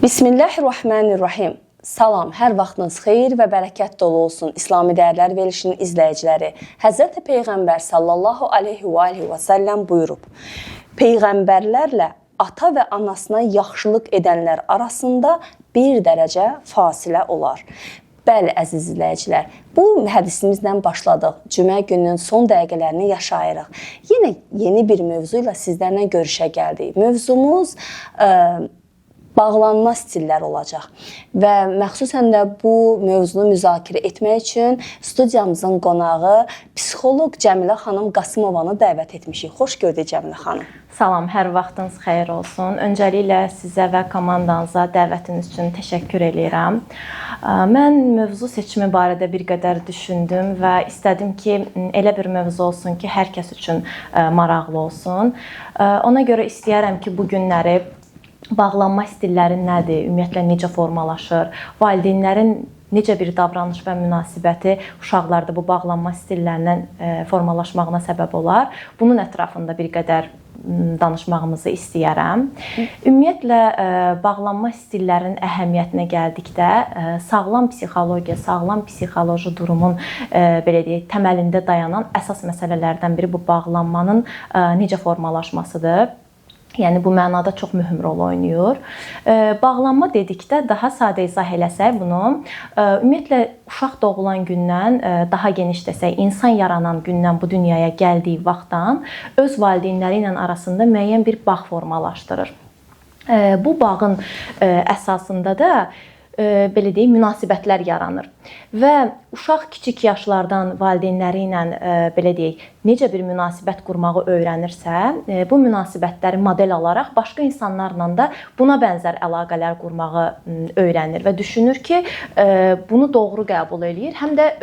Bismillahirrahmanirrahim. Salam, hər vaxtınız xeyir və bərəkət dolu olsun İslami Dəyərlər verilişinin izləyiciləri. Həzrəti Peyğəmbər sallallahu aleyhi və alihi və səlləm buyurub: Peyğəmbərlərlə ata və anasına yaxşılıq edənlər arasında bir dərəcə fasilə olar. Bəli, əziz izləyicilər, bu hədisimizlə başladıq. Cümə gününün son dəqiqələrini yaşayırıq. Yenə yeni bir mövzu ilə sizlərlə görüşə gəldik. Mövzumuz bağlanma stilləri olacaq və məxsusən də bu mövzunu müzakirə etmək üçün studiyamızın qonağı psixoloq Cəmilə xanım Qasımovanı dəvət etmişik. Xoş gördük Cəmilə xanım. Salam, hər vaxtınız xeyir olsun. Öncəliklə sizə və komandanıza dəvətiniz üçün təşəkkür eləyirəm. Mən mövzu seçimi barədə bir qədər düşündüm və istədim ki, elə bir mövzu olsun ki, hər kəs üçün maraqlı olsun. Ona görə istəyərəm ki, bu günləri bağlanma stilləri nədir, ümumiyyətlə necə formalaşır, valideynlərin necə bir davranış və münasibəti uşaqlarda bu bağlanma stillərinin formalaşmağına səbəb olar. Bunun ətrafında bir qədər danışmağımızı istəyərəm. Ümumiyyətlə bağlanma stillərinin əhəmiyyətinə gəldikdə sağlam psixologiya, sağlam psixoloji durumun belə deyək, təməlində dayanan əsas məsələlərdən biri bu bağlanmanın necə formalaşmasıdır. Yəni bu mənada çox mühüm rol oynayır. Bağlanma dedikdə daha sadə izah eləsək bunu, ümumiyyətlə uşaq doğulan gündən, daha geniş desək, insan yaranan gündən bu dünyaya gəldiyi vaxtdan öz valideynləri ilə arasında müəyyən bir bağ formalaşdırır. Bu bağın əsasında da belə deyək, münasibətlər yaranır. Və uşaq kiçik yaşlardan valideynləri ilə belə deyək, necə bir münasibət qurmağı öyrənirsə, bu münasibətləri model alaraq başqa insanlarla da buna bənzər əlaqələr qurmağı öyrənir və düşünür ki, bunu doğru qəbul eləyir, həm də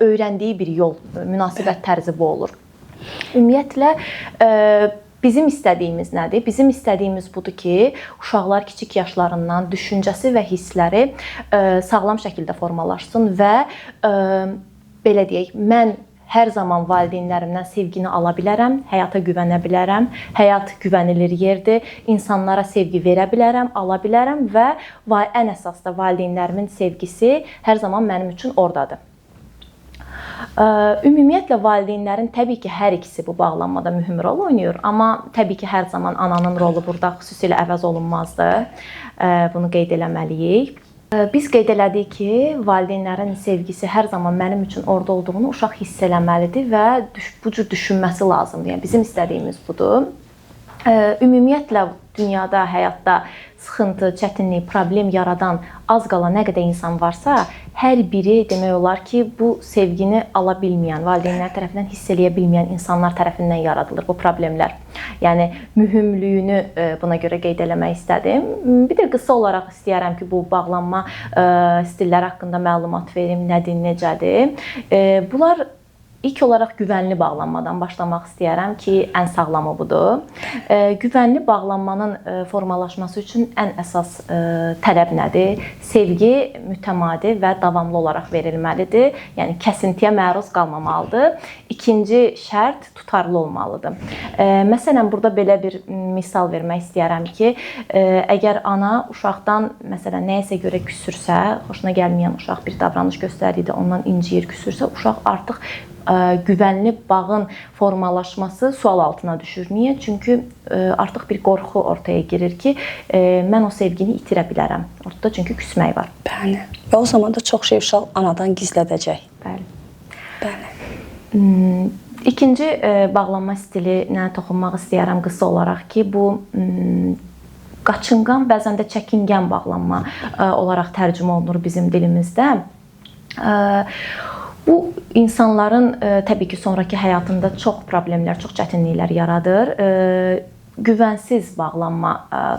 öyrəndiyi bir yol, münasibət tərzi bu olur. Ümumiyyətlə bizim istədiyimiz nədir? Bizim istədiyimiz budur ki, uşaqlar kiçik yaşlarından düşüncəsi və hissləri sağlam şəkildə formalaşsın və belə deyək, mən hər zaman valideynlərimdən sevgini ala bilərəm, həyata güvənə bilərəm, həyat güvənilir yerdir, insanlara sevgi verə bilərəm, ala bilərəm və ən əsas da valideynlərimin sevgisi hər zaman mənim üçün oradadır. Ümumiyyətlə valideynlərin təbii ki, hər ikisi bu bağlanmada mühüm rol oynayır, amma təbii ki, hər zaman ananın rolu burada xüsusilə əvəz olunmazdır. Bunu qeyd eləməliyik. Biz qeyd elədik ki, valideynlərin sevgisi hər zaman mənim üçün orada olduğunu uşaq hiss eləməlidir və bu cür düşünməsi lazımdır. Yəni bizim istədiyimiz budur. Ümumiyyətlə dünyada, həyatda sıxıntı, çətinlik, problem yaradan az qala nə qədər insan varsa, hər biri demək olar ki, bu sevgini ala bilməyən, valideynlər tərəfindən hiss eləyə bilməyən insanlar tərəfindən yaradılır bu problemlər. Yəni mühümlüyünü buna görə qeyd eləmək istədim. Bir də qısa olaraq istəyərəm ki, bu bağlanma stilləri haqqında məlumat verim, nədir, necədir. Bunlar İlk olaraq güvənli bağlanmadan başlamaq istəyərəm ki, ən sağlamı budur. Güvənli bağlanmanın formalaşması üçün ən əsas tələb nədir? Sevgi mütəmadi və davamlı olaraq verilməlidir. Yəni kəsintiyə məruz qalmamalıdır. İkinci şərt tutarlı olmalıdır. Məsələn, burada belə bir misal vermək istəyərəm ki, əgər ana uşaqdan məsələn nəyəsə görə küsürsə, xoşuna gəlməyən uşaq bir davranış göstərdikdə ondan inciyir, küsürsə, uşaq artıq güvənli bağın formalaşması sual altına düşür. Niyə? Çünki artıq bir qorxu ortaya girir ki, mən o sevgini itirə bilərəm. Ortada çünki küsmək var. Bəli. Və o zaman da çox şey uşaq anadan gizlədəcək. Bəli. Bəli. İkinci bağlanma stilinə toxunmaq istəyərəm qısa olaraq ki, bu qaçınqan, bəzən də çəkingən bağlanma olaraq tərcümə olunur bizim dilimizdə. Bu insanların təbii ki, sonrakı həyatında çox problemlər, çox çətinliklər yaradır. Güvənsiz bağlanma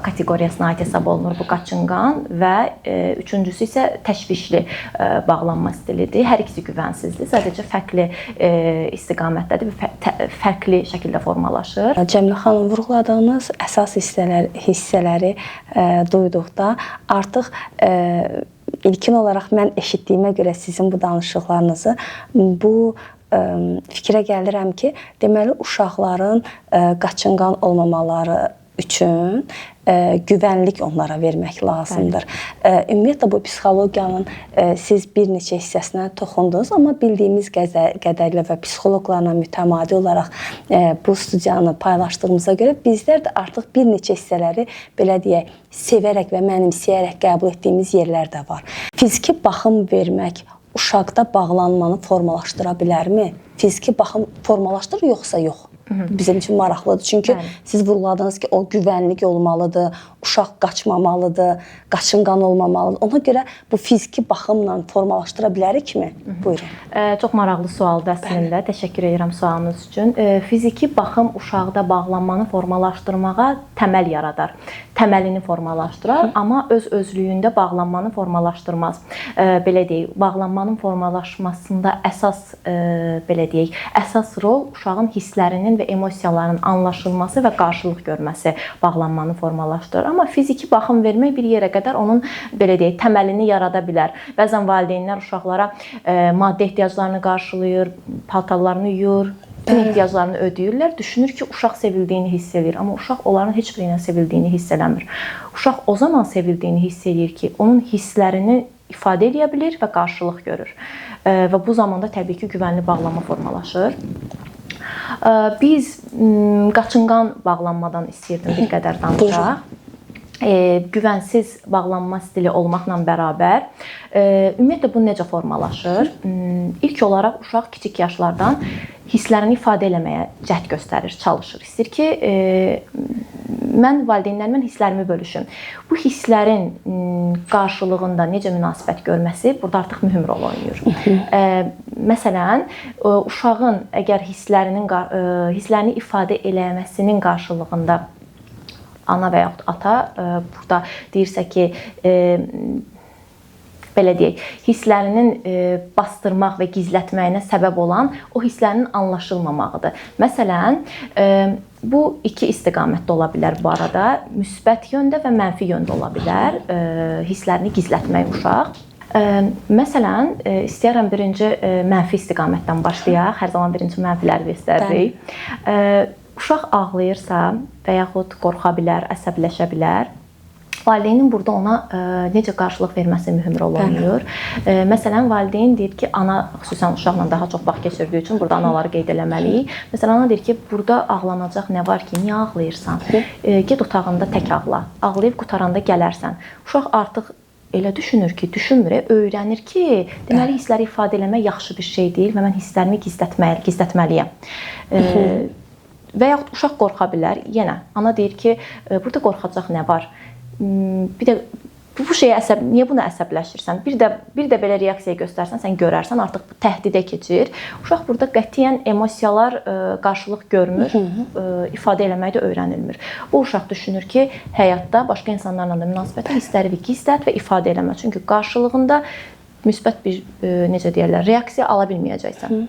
kateqoriyasına aid hesab olunur bu qaçınqan və üçüncüsü isə təşvişli bağlanma stilidir. Hər ikisi güvənsizdir, sadəcə fərqli istiqamətdədir və fərqli şəkildə formalaşır. Cəmilə xanım, vurğuladığınız əsas hissələri duyduqda artıq ilkin olaraq mən eşitdiyimə görə sizin bu danışıqlarınızı bu fikrə gəlirəm ki, deməli uşaqların qaçınqan olmamaları üçün güvənlik onlara vermək lazımdır. Ümumiyyətlə bu psixologiyanın siz bir neçə hissəsinə toxundunuz, amma bildiyimiz qədərlə və psixoloqlarla mütəmadi olaraq bu studiyanı paylaşdığımıza görə bizlər də artıq bir neçə hissələri belə deyək, sevərək və mənimsəyərək qəbul etdiyimiz yerlər də var. Fiziki baxım vermək uşaqda bağlanmanı formalaşdıra bilərmi? Fiziki baxım formalaşdırır yoxsa yox? Bizim üçün maraqlıdır. Çünki bəli, siz vurğuladınız ki, o güvənlik olmalıdır, uşaq qaçmamalıdır, qaçınqan olmamalıdır. Ona görə bu fiziki baxımla formalaşdıra bilərikmi? Buyurun. Çox maraqlı sualdır əslində. Bəli. Təşəkkür edirəm sualınız üçün. Fiziki baxım uşaqda bağlanmanı formalaşdırmağa təməl yaradar. Təməlini formalaşdırar, amma öz özlüyündə bağlanmanı formalaşdırmaz. Belə deyək, bağlanmanın formalaşmasında əsas belə deyək, əsas rol uşağın hisslərinin və emosiyalarının anlaşılması və qarşılıq görməsi bağlanmanı formalaşdırır. Amma fiziki baxım vermək bir yerə qədər onun belə deyək, təməlini yarada bilər. Bəzən valideynlər uşaqlara maddi ehtiyaclarını qarşılayır, paltarlarını yuyur, bütün ehtiyaclarını ödəyirlər. Düşünür ki, uşaq sevildiyini hiss eləyir, amma uşaq onların heç biri ilə sevildiyini hiss eləmir. Uşaq o zaman sevildiyini hiss eləyir ki, onun hisslərini ifadə edə bilir və qarşılıq görür. Və bu zamanda təbii ki, güvənli bağlanma formalaşır. Biz qaçınqan bağlanmadan istəyirdim bir qədər danışaq. Güvənsiz bağlanma stili olmaqla bərabər, ümumiyyətlə bu necə formalaşır? İlk olaraq uşaq kiçik yaşlardan hisslərini ifadə eləməyə cəhd göstərir, çalışır. İstəyir ki, mən valideynlərimlə hisslərimi bölüşüm. Bu hisslərin qarşılığında necə münasibət görməsi burada artıq mühüm rol oynayır. Məsələn, uşağın əgər hisslərini ifadə eləməsinin qarşılığında ana və yaxud ata burada deyirsə ki, belə deyək, hisslərinin bastırmaq və gizlətməyinə səbəb olan o hisslərinin anlaşılmamağıdır. Məsələn, bu iki istiqamətdə ola bilər bu arada. Müsbət yöndə və mənfi yöndə ola bilər hisslərini gizlətmək uşaq. Məsələn, istəyirəm birinci mənfi istiqamətdən başlayaq. Hər zaman birinci mənfiləri göstəririk. Uşaq ağlayırsa və yaxud qorxa bilər, əsəbləşə bilər. Valideynin burada ona necə qarşılıq verməsi mühüm rol oynayır. Məsələn, valideyn deyir ki, ana xüsusən uşaqla daha çox vaxt keçirdiyi üçün burada anaları qeyd eləməliyik. Məsələn, ana deyir ki, burada ağlanacaq nə var ki, niyə ağlayırsan? Get otağında tək ağla. Ağlayıb qutaranda gələrsən. Uşaq artıq elə düşünür ki, düşünmür, öyrənir ki, deməli hissləri ifadə eləmək yaxşı bir şey deyil və mən hisslərimi gizlətməliyəm. Və yaxud uşaq qorxa bilər. Yenə ana deyir ki, burada qorxacaq nə var? Bir də bu şeyə niyə buna əsəbləşirsən? Bir də belə reaksiya göstərsən, sən görərsən, artıq bu təhdidə keçir. Uşaq burada qətiyyən emosiyalar qarşılıq görmür, ifadə eləmək də öyrənilmir. Bu uşaq düşünür ki, həyatda başqa insanlarla da münasibətdə hissləri gizlət və ifadə eləmə. Çünki qarşılığında müsbət bir necə deyirlər, reaksiya ala bilməyəcəksən.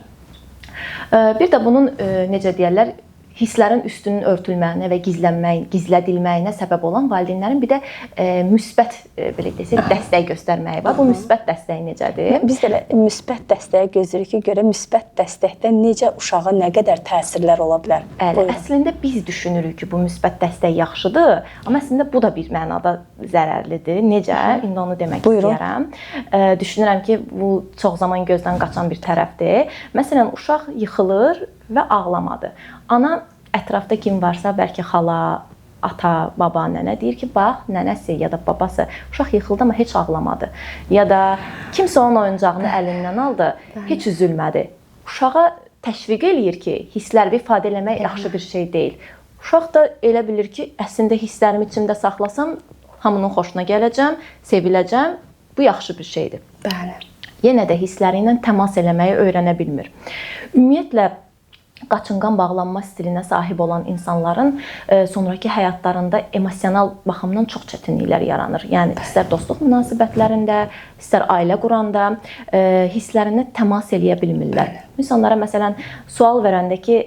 Bir də bunun necə deyirlər, hisslərin üstünün örtülməyinə və gizlədilməyinə səbəb olan valideynlərin bir də müsbət belə desək, dəstək göstərməyi var. Bu müsbət dəstək necədir? Biz də elə müsbət dəstəyə gözləyirik ki, görə müsbət dəstəkdə necə uşağa nə qədər təsirlər ola bilər. Bəli, əslində biz düşünürük ki, bu müsbət dəstək yaxşıdır, amma əslində bu da bir mənada zərərlidir. Necə? İndi onu demək istəyirəm. Düşünürəm ki, bu çox zaman gözdən qaçan bir tərəfdir. Məsələn, uşaq yıxılır və ağlamadı. Ana ətrafda kim varsa, bəlkə xala, ata, baba, nənə deyir ki, bax, nənəsi ya da babası uşaq yıxıldı, amma heç ağlamadı. Ya da kimsə onun oyuncağını əlindən aldı, heç üzülmədi. Uşağa təşviq eləyir ki, hissləri ifadə eləmək yaxşı bir şey deyil. Uşaq da elə bilir ki, əslində hisslərimi içimdə saxlasam, hamının xoşuna gələcəm, seviləcəm, bu yaxşı bir şeydir. Bəli. Yenə də hissləri ilə təmas eləməyi öyrənə bilmir. Ümumiyyətlə, qaçınqan bağlanma stilinə sahib olan insanların sonrakı həyatlarında emosional baxımdan çox çətinliklər yaranır. Yəni istər dostluq münasibətlərində, istər ailə quranda hisslərinə təmas eləyə bilmirlər. İnsanlara məsələn sual verəndə ki,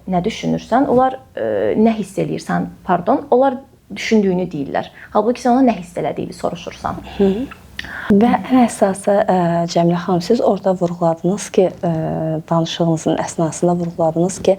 nə düşünürsən, onlar nə hiss eləyirsən, pardon, onlar düşündüyünü deyirlər. Halbuki sən ona nə hiss elədiyini soruşursan. Və ən əsası Cəmilə xanım, siz orada vurğuladınız ki, danışığınızın əsnasında vurğuladınız ki,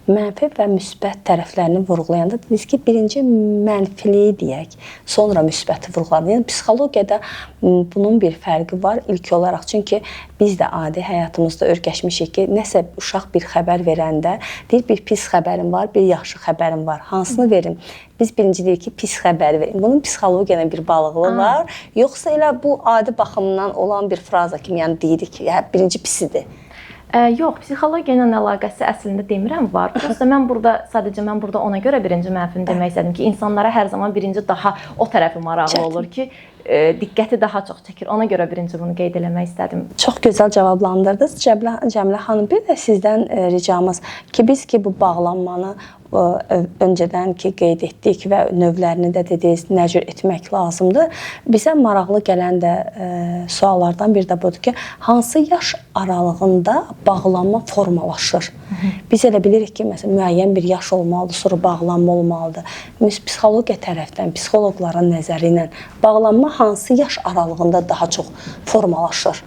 mənfi və müsbət tərəflərini vurğulayanda dediniz ki, birinci mənfiliyi deyək, sonra müsbəti vurğuladınız. Yəni psixologiyada bunun bir fərqi var ilk olaraq. Çünki biz də adi həyatımızda öyrəşmişik ki, nəsə uşaq bir xəbər verəndə deyir, bir pis xəbərim var, bir yaxşı xəbərim var. Hansını verim? Biz birinci deyirik ki, pis xəbəri verin. Bunun psixologiya ilə bir bağlılığı var. Yoxsa elə bu adi baxımdan olan bir fraza kimi, yəni deyirik ki, birinci pisidir. Yox, psixologiya ilə əlaqəsi əslində demirəm var. Prosta mən burada sadəcə mən burada ona görə birinci mənfini demək istədim ki, insanlara hər zaman birinci daha o tərəfi maraqlı olur ki, diqqəti daha çox çəkir. Ona görə birinci bunu qeyd eləmək istədim. Çox gözəl cavablandırdınız Cəmilə xanım. Bir də sizdən ricamız ki, biz ki bu bağlanmanı öncədən ki qeyd etdik və növlərini də dediniz, nə cür etmək lazımdır. Bizə maraqlı gələn də suallardan bir də budur ki, hansı yaş aralığında bağlanma formalaşır? Biz elə bilirik ki, məsələn, müəyyən bir yaş olmalıdır, sonra bağlanma olmalıdır. Psixologiya tərəfdən, psixoloqların nəzəri ilə bağlanma hansı yaş aralığında daha çox formalaşır?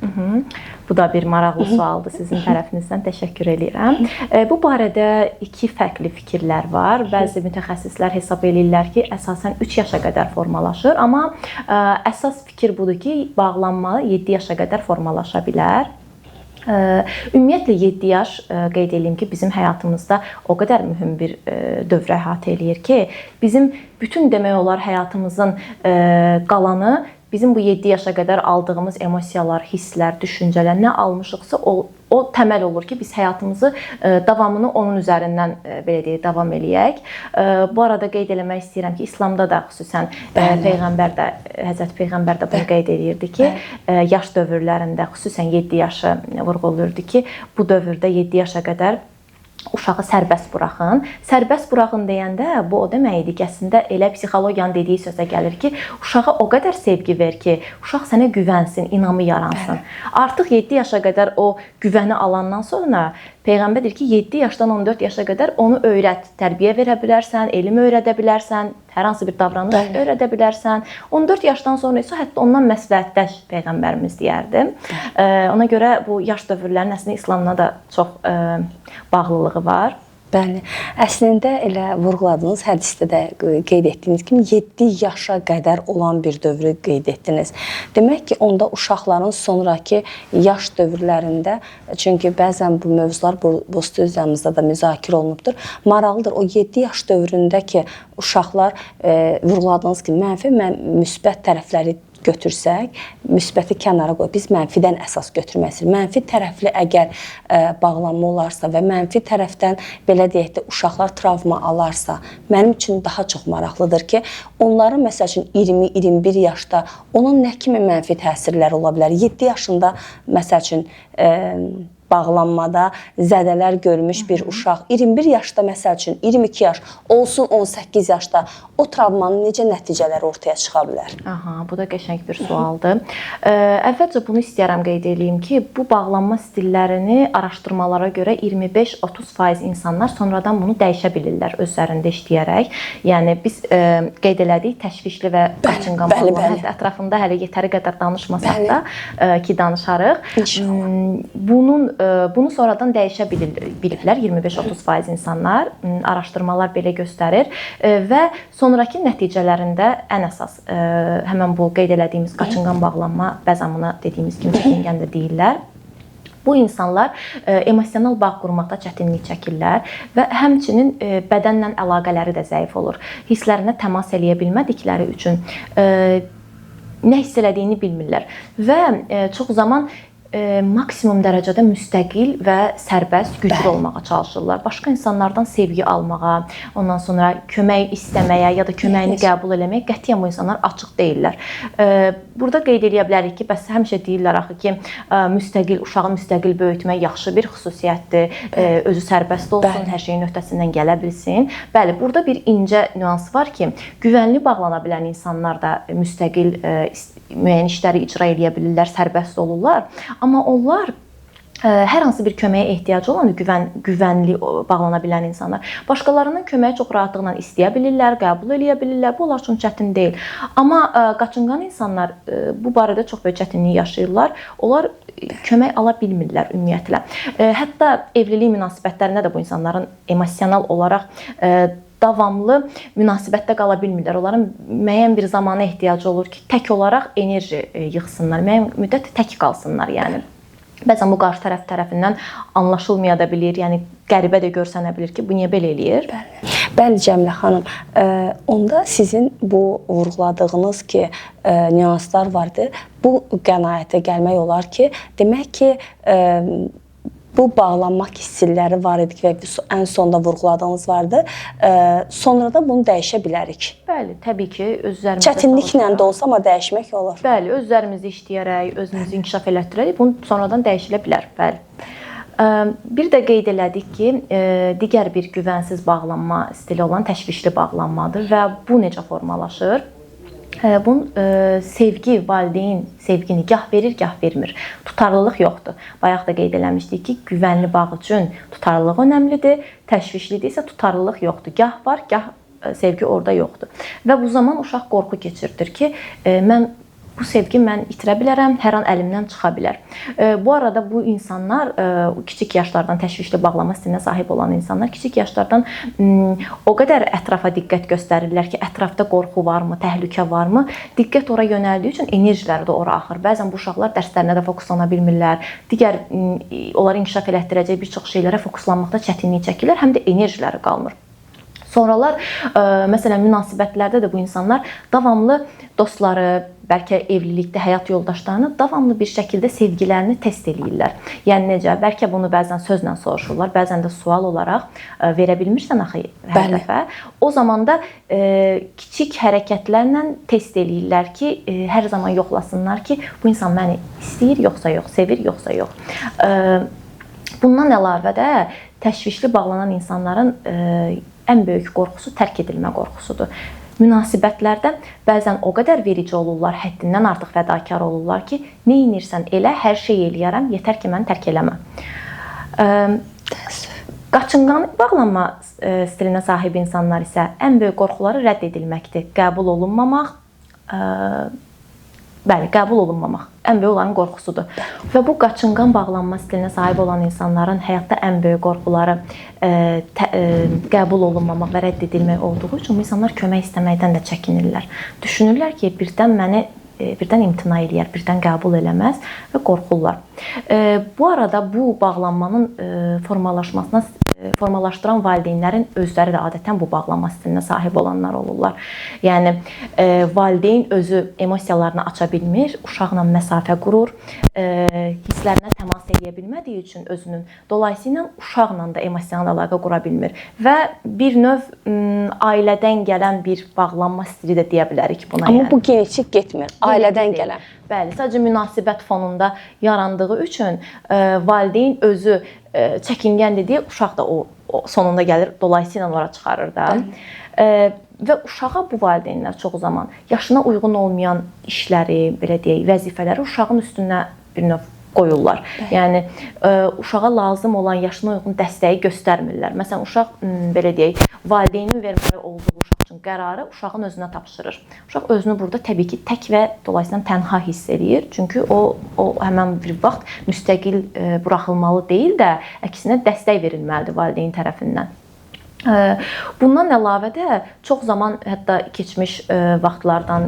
Bu da bir maraqlı sualdır sizin tərəfinizdən. Təşəkkür eləyirəm. Bu barədə iki fərqli fikirlər var. Bəzi mütəxəssislər hesab eləyirlər ki, əsasən 3 yaşa qədər formalaşır, amma əsas fikir budur ki, bağlanma 7 yaşa qədər formalaşa bilər. Ümumiyyətlə 7 yaş qeyd eləyim ki, bizim həyatımızda o qədər mühüm bir dövrə əhatə eləyir ki, bizim bütün demək olar həyatımızın qalanı bizim bu 7 yaşa qədər aldığımız emosiyalar, hisslər, düşüncələr, nə almışıqsa o təməl olur ki, biz həyatımızı davamını onun üzərindən belə deyək, davam eləyək. Bu arada qeyd eləmək istəyirəm ki, İslamda da xüsusən Peyğəmbər də, Həzrəti Peyğəmbər də bunu qeyd eləyirdi ki, yaş dövrlərində, xüsusən 7 yaşı vurğulayırdı ki, bu dövrdə 7 yaşa qədər uşağı sərbəst buraxın. Sərbəst buraxın deyəndə bu o demək idi ki, əslində elə psixologiyanın dediyi sözə gəlir ki, uşağa o qədər sevgi ver ki, uşaq sənə güvənsin, inamı yaransın. Artıq 7 yaşa qədər o güvəni alandan sonra Peyğəmbər deyir ki, 7 yaşdan 14 yaşa qədər onu öyrət, tərbiyə verə bilərsən, elm öyrədə bilərsən, hər hansı bir davranış öyrədə bilərsən. 14 yaşdan sonra isə hətta ondan məsləhətləş Peyğəmbərimiz deyərdi. Ona görə bu yaş dövrlərinin əslində İslamla da çox bağlılığı var. Bəli. Əslində elə vurğuladığınız hədisdə də qeyd etdiyiniz kimi 7 yaşa qədər olan bir dövrü qeyd etdiniz. Demək ki, onda uşaqların sonrakı yaş dövrlərində, çünki bəzən bu mövzular bu studiyamızda da müzakirə olunubdur. Maraqlıdır, o 7 yaş dövründə ki, uşaqlar vurğuladığınız kimi mənfi, müsbət tərəfləri götürsək, müsbəti kənara qoyub, biz mənfidən əsas götürmək istəyirik. Mənfi tərəfli əgər bağlanma olarsa və mənfi tərəfdən, belə deyək də, uşaqlar travma alarsa, mənim üçün daha çox maraqlıdır ki, onların, məsəl üçün, 20-21 yaşda onun nə kimi mənfi təsirləri ola bilər? 7 yaşında, məsəl üçün, bağlanmada zədələr görmüş bir uşaq, 21 yaşda, məsəl üçün, 22 yaş, olsun 18 yaşda o travmanın necə nəticələri ortaya çıxa bilər? Aha, bu da qəşəng bir sualdır. Əvvəlcə bunu istəyirəm qeyd eləyim ki, bu bağlanma stillərini araşdırmalara görə 25-30% insanlar sonradan bunu dəyişə bilirlər özlərində işləyərək. Yəni biz qeyd elədik təşvişli və qaçınqan bağlanma, hətta ətrafında hələ yetəri qədər danışmasaq da ki, danışarıq. Bunu sonradan dəyişə biliblər 25-30% insanlar, araşdırmalar belə göstərir və sonrakı nəticələrində ən əsas həmən bu qeyd elədiyimiz qaçınqan bağlanma, bəzən buna dediyimiz kimi çəkingən də deyirlər. Bu insanlar emosional bağ qurmaqda çətinlik çəkirlər və həmçinin bədənlə əlaqələri də zəif olur. Hisslərinə təmas eləyə bilmədikləri üçün nə hiss elədiyini bilmirlər və çox zaman maksimum dərəcədə müstəqil və sərbəst, güclü olmağa çalışırlar. Başqa insanlardan sevgi almağa, ondan sonra kömək istəməyə ya da köməyini qəbul eləməyə qətiyyən bu insanlar açıq deyillər. Burada qeyd eləyə bilərik ki, bəs həmişə deyirlər axı ki, müstəqil, uşağı müstəqil böyütmək yaxşı bir xüsusiyyətdir. Özü sərbəst olsun, hər şeyin öhdəsindən gələ bilsin. Bəli, burada bir incə nüans var ki, güvənli bağlana bilən insanlar da müstəqil müəyyən işləri icra eləyə bilirlər, sərbəst olurlar. Amma onlar Hər hansı bir köməyə ehtiyacı olan güvənli bağlana bilən insanlar başqalarından köməyi çox rahatlıqla istəyə bilirlər, qəbul eləyə bilirlər. Bu onlar üçün çətin deyil. Amma qaçınğan insanlar bu barədə çox böyük çətinlik yaşayırlar. Onlar kömək ala bilmirlər ümumiyyətlə. Hətta evlilik münasibətlərində də bu insanların emosional olaraq davamlı münasibətdə qala bilmirlər. Onların müəyyən bir zamana ehtiyacı olur ki, tək olaraq enerji yığsınlar, müəyyən müddət tək qalsınlar, yəni. Bəzən bu qarşı tərəf tərəfindən anlaşılmaya da bilir, yəni qəribə də görsənə bilir ki, bu niyə belə eləyir? Bəli. Bəli Cəmilə xanım, onda sizin bu vurğuladığınız ki, nüanslar vardı. Bu qənaətə gəlmək olar ki, demək ki, bu bağlanmaq hissilləri var idi ki, və ən sonda vurğuladığınız vardı. Sonra da bunu dəyişə bilərik. Bəli, təbii ki, öz üzərimizdə çətinliklə də olsa, amma dəyişmək olar. Bəli, öz üzərimizdə işləyərək, özümüzü inkişaf elətdirərək bunu sonradan dəyişilə bilər. Bəli. Bir də qeyd elədik ki, digər bir güvənsiz bağlanma stili olan təşvişli bağlanmadır və bu necə formalaşır? Bunun sevgi, valideyn sevgini gah verir, gah vermir. Tutarlılıq yoxdur. Bayaq da qeyd eləmişdik ki, güvənli bağ üçün tutarlılıq önəmlidir, təşvişlidir isə tutarlılıq yoxdur. Gah var, gah sevgi orada yoxdur. Və bu zaman uşaq qorxu keçirdir ki, mən bu sevgi mən itirə bilərəm, hər an əlimdən çıxa bilər. Bu arada bu insanlar kiçik yaşlardan təşvişli bağlama stilinə sahib olan insanlar kiçik yaşlardan o qədər ətrafa diqqət göstərirlər ki, ətrafda qorxu varmı, təhlükə varmı? Diqqət ora yönəldiyi üçün enerjiləri də ora axır. Bəzən bu uşaqlar dərslərinə də fokuslana bilmirlər. Digər onları inkişaf elətdirəcək bir çox şeylərə fokuslanmaqda çətinlik çəkirlər, həm də enerjiləri qalmır. Sonralar, məsələn, münasibətlərdə də bu insanlar davamlı dostları, bəlkə evlilikdə həyat yoldaşlarını davamlı bir şəkildə sevgilərini test eləyirlər. Yəni necə? Bəlkə bunu bəzən sözlə soruşurlar, bəzən də sual olaraq verə bilmirsən axı hər dəfə. O zaman da kiçik hərəkətlərlə test eləyirlər ki, hər zaman yoxlasınlar ki, bu insan məni istəyir yoxsa yox, sevir yoxsa yox. Bundan əlavə də təşvişli bağlanan insanların ən böyük qorxusu tərk edilmə qorxusudur. Münasibətlərdə bəzən o qədər verici olurlar, həddindən artıq fədakar olurlar ki, nə edirsən elə, hər şey eləyərəm, yetər ki, məni tərk eləmə. Qaçınğan bağlanma stilinə sahib insanlar isə ən böyük qorxuları rədd edilməkdir. Qəbul olunmamaq, bəli, qəbul olunmamaq ən böyük onların qorxusudur. Və bu qaçınğan bağlanma stilinə sahib olan insanların həyatda ən böyük qorxuları qəbul olunmamaq və rədd edilmək olduğu üçün bu insanlar kömək istəməkdən də çəkinirlər. Düşünürlər ki, birdən məni birdən imtina eləyər, birdən qəbul eləməz və qorxurlar. Bu arada bu bağlanmanın formalaşmasına formalaşdıran valideynlərin özləri də adətən bu bağlanma stilinə sahib olanlar olurlar. Yəni valideyn özü emosiyalarını aça bilmir, uşaqla məsafə qurur, hisslərinə təmas eləyə bilmədiyi üçün özünün, dolayısıyla uşaqla da emosional əlaqə qura bilmir və bir növ ailədən gələn bir bağlanma stili də deyə bilərik buna. Amma yəni bu genetik getmir, ailədən gələn. Bəli, sadəcə münasibət fonunda yarandığı üçün valideyn özü çəkingəndir deyə uşaq da o sonunda gəlir, dolayısıyla ora çıxarır da. Və uşağa bu valideynlər çox zaman yaşına uyğun olmayan işləri, belə deyək, vəzifələri uşağın üstünə bir növ qoyurlar. Bəli. Yəni uşağa lazım olan yaşına uyğun dəstəyi göstərmirlər. Məsələn, uşaq belə deyək, valideynin verməli olduğu uşaq üçün qərarı uşağın özünə tapşırır. Uşaq özünü burada təbii ki, tək və dolayısıyla tənha hiss eləyir. Çünki o həmin bir vaxt müstəqil buraxılmalı deyil də, əksinə dəstək verilməlidir valideyn tərəfindən. Bundan əlavə də çox zaman, hətta keçmiş vaxtlardan,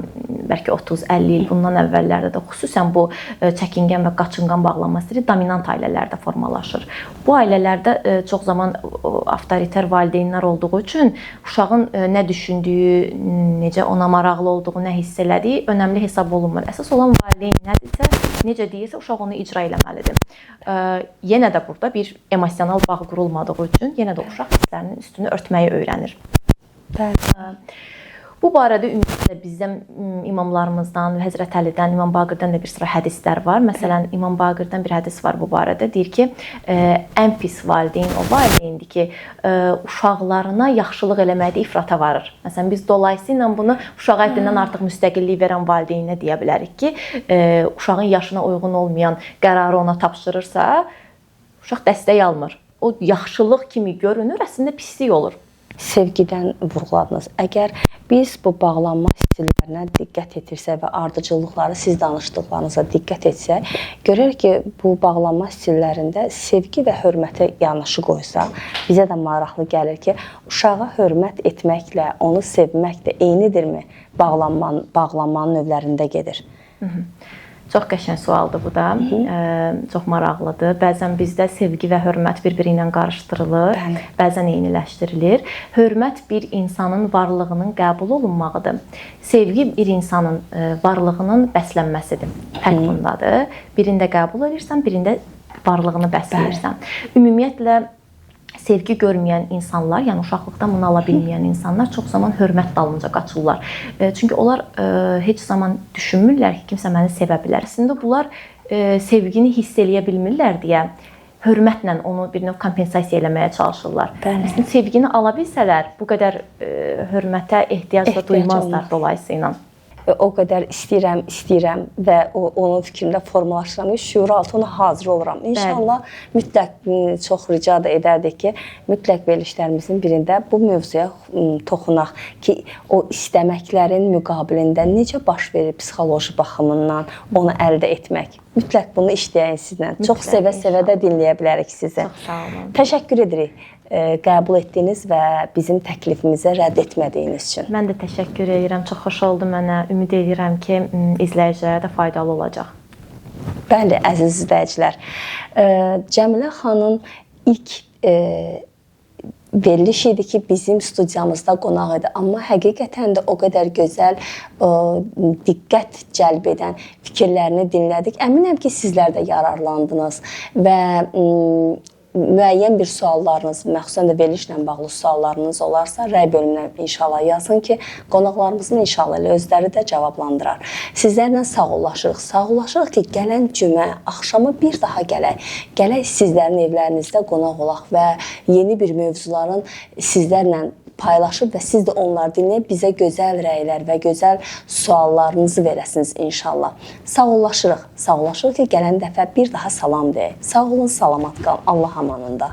bəlkə 30-50 il bundan əvvəllərdə də xüsusən bu çəkingən və qaçınğan bağlanma stili dominant ailələrdə formalaşır. Bu ailələrdə çox zaman avtoriter valideynlər olduğu üçün uşağın nə düşündüyü, necə ona maraqlı olduğu, nə hiss elədiyi önəmli hesab olunmur. Əsas olan valideyn nədirsə, necə deyirsə uşaq onu icra eləməlidir. Yenə də burada bir emosional bağ qurulmadığı üçün yenə də uşaq hisslərinin üstünü örtməyi öyrənir. Bəli. Bu barədə ümumiyyətlə bizdən, imamlarımızdan, Həzrət Əlidən, İmam Baqirdən də bir sıra hədislər var. Məsələn, İmam Baqirdən bir hədis var bu barədə. Deyir ki, ən pis valideyn o valideyndir ki, uşaqlarına yaxşılıq eləməkdə ifrata varır. Məsələn, biz dolayısıyla bunu uşağa həddindən artıq müstəqillik verən valideynə deyə bilərik ki, uşağın yaşına uyğun olmayan qərarı ona tapşırırsa, Uşaq dəstək almır. O yaxşılıq kimi görünür, əslində pislik olur. Sevgidən vurğuladınız. Əgər biz bu bağlanma stillərinə diqqət etirsək və ardıcıllıqları siz danışdıqlarınıza diqqət etsək, görərik ki, bu bağlanma stillərində sevgi və hörmətə yanaşı qoysaq, bizə də maraqlı gəlir ki, uşağa hörmət etməklə, onu sevmək də eynidirmi? Bağlanmanın növlərində gedir. Çox qəşəng sualdır bu da. Çox maraqlıdır. Bəzən bizdə sevgi və hörmət bir-biri ilə qarışdırılır, Bəli. Bəzən eyniləşdirilir. Hörmət bir insanın varlığının qəbul olunmağıdır. Sevgi bir insanın varlığının bəslənməsidir. Fərq bundadır. Birində qəbul edirsən, birində varlığını bəsləyirsən. Ümumiyyətlə sevgi görməyən insanlar, yəni uşaqlıqdan bunu ala bilməyən insanlar çox zaman hörmət dalınca qaçırlar. Çünki onlar heç zaman düşünmürlər ki, kimsə məni sevə bilər. Əslində bunlar sevgini hiss eləyə bilmirlər deyə hörmətlə onu bir növ kompensasiya eləməyə çalışırlar. Bəli. Əslində sevgini ala bilsələr, bu qədər hörmətə ehtiyac da Ehtiyac duymazlar olmaz. dolayısıyla. O qədər istəyirəm və onu fikrimdə formalaşdıram ki, şüuraltı ona hazır oluram. İnşallah mütləq çox rica da edərdik ki, mütləq verilişlərimizin birində bu mövzuya toxunaq ki, o istəməklərin müqabilində necə baş verir psixoloji baxımından onu əldə etmək. Mütləq bunu işləyəyin sizlə. Çox Mütləq, sevə-sevə də dinləyə bilərik sizi. Çox sağ olun. Təşəkkür edirik qəbul etdiyiniz və bizim təklifimizə rədd etmədiyiniz üçün. Mən də təşəkkür edirəm. Çox xoş oldu mənə. Ümid edirəm ki, izləyicilərə də faydalı olacaq. Bəli, əziz izləyicilər. Cəmilə xanım ilk veriliş idi ki, bizim studiyamızda qonaq idi. Amma həqiqətən də o qədər gözəl, diqqət cəlb edən fikirlərini dinlədik. Əminəm ki, sizlər də yararlandınız və müəyyən bir suallarınız, məxsusən də verilişlə bağlı suallarınız olarsa, rəy bölümünə inşallah yazın ki, qonaqlarımızın inşallah elə özləri də cavablandırar. Sizlərlə sağollaşırıq. Sağollaşırıq ki, gələn cümə axşamı bir daha gələk. Gələk sizlərin evlərinizdə qonaq olaq və yeni bir mövzuların sizlərlə paylaşıb və siz də onları dinləyib bizə gözəl rəylər və gözəl suallarınızı verəsiniz inşallah. Sağollaşırıq. Sağollaşırıq ki, gələn dəfə bir daha salam deyək. Sağ olun, salamat qalın. Allah amanında.